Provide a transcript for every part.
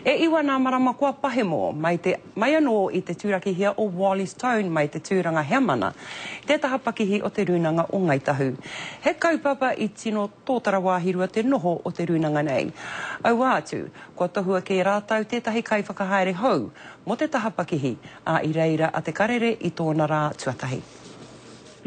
E iwa nā marama kua pahemo mai te mai anō i te turakihia o Wally Stone mai te tūranga heamana, te taha pakihi o te Rūnanga o Ngāi Tahu. He kaupapa i tino tōtara wāhirua te noho o te rūnanga nei. Aua atu, kua tohua kē rātou tētahi kaiwhakahaere hou mō te taha pakihi, ā, i reira a Te Karere i tōna rā tuatahi.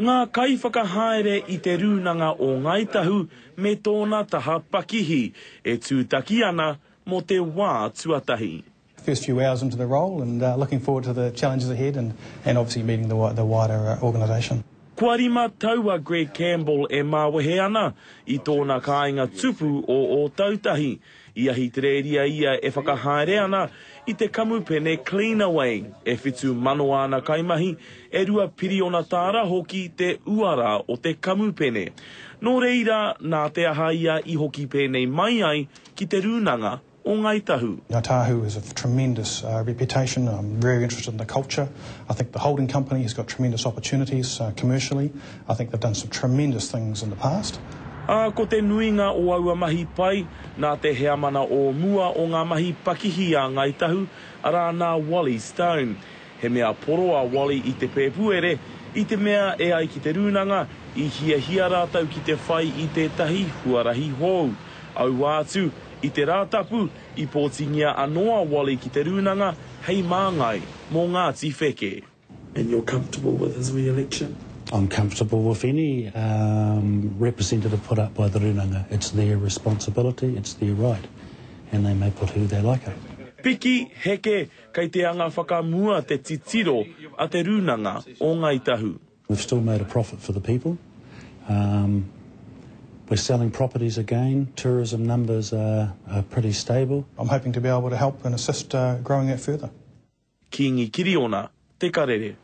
Ngā kaiwhakahaere i te Rūnanga o Ngāi Tahu me tōna taha pakihi e tūtaki ana mō te wā tuatahi. First few hours into the role and looking forward to the challenges ahead and and obviously meeting the the wider organisation. Kua rima tau a Greg Campbell e māwehe ana i tōna kāinga tupu o Ōtautahi. I Ahitereiria ia e whakahaere ana i te kamupene Cleanaway, e 7,000 āna kaimahi, e rua piriona tāra hoki te uara o te kamupene. Nō reira, nā te aha ia i hoki pēnei mai ai ki te Rūnanga o Ngāi Tahu. Ngāi Tahu has a tremendous reputation, I'm very interested in the culture, I think the holding company has got tremendous opportunities commercially, I think they've done some tremendous things in the past. Ā, ko te nuinga o aua mahi pai, nā te heamana o mua o ngā mahi pakihi a Ngāi Tahu, arā nā Wally Stone. He mea poro a Wally i te Pēpuere, i te mea, e ai ki te rūnanga, i hiahia rātou ki te whai i tētahi huarahi hou. Aua atu, i te Rātapu, i pōtingia anō a Wally ki te rūnanga hei māngai mō Ngāti Wheke. And you're comfortable with his re-election? I'm comfortable with any representative put up by the rūnanga. It's their responsibility, it's their right, and they may put who they like up. Piki, heke, kei te anga whakamua te titiro a te Rūnanga o Ngāi Tahu. We've still made a profit for the people. Um, we're selling properties again. Tourism numbers are, are pretty stable. I'm hoping to be able to help and assist uh, growing that further. Kīngi Kiriona, Te Karere.